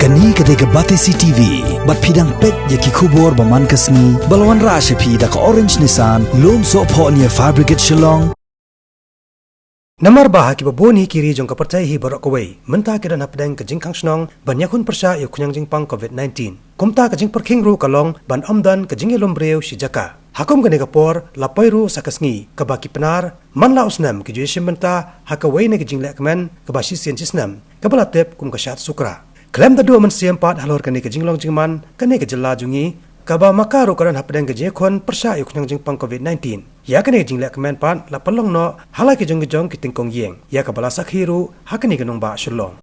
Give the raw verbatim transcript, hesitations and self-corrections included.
Kane ka dei ka Batesi T V, bad phi dang peit ïa ki khubor ba man ka sngi, ba la wanrah sha phi da ka Orange Nissan, Lumsohphoh near Fire Brigade Shillong. Namar ba ha kiba bun hi ki ri jong ka pyrthei hi baroh kawei, mynta ki don hapdeng ka jingkhang shnong ban ïakhun pyrshah ïa u khñiang jingpang covid nineteen. Kumta ka jingpyrkhing ruh ka long ban ym don ka jingïalum briew shi jaka. Ha kum kane ka por, la poi ruh sa ka sngi kaba ki Pnar man la u snem ki ju ïashim bynta ha kawei na ka jingleh kmen kaba shisien shisnem, kaba la tip kum ka Shad Sukra. Khlem da duh mynsiem pat halor kane ka jinglong jingman kane ka jylla jong ngi, kaba ma ka ruh ka don hapdeng ka jingïakhun pyrshah ïa u khñiang jingpang covid nineteen. Ïa kane ka jingleh kmen pat la pynlong noh ha la ki jong ki jong ki tyngkong ïing, ïa kaba la sakhi ruh ha kane ka nongbah Shillong.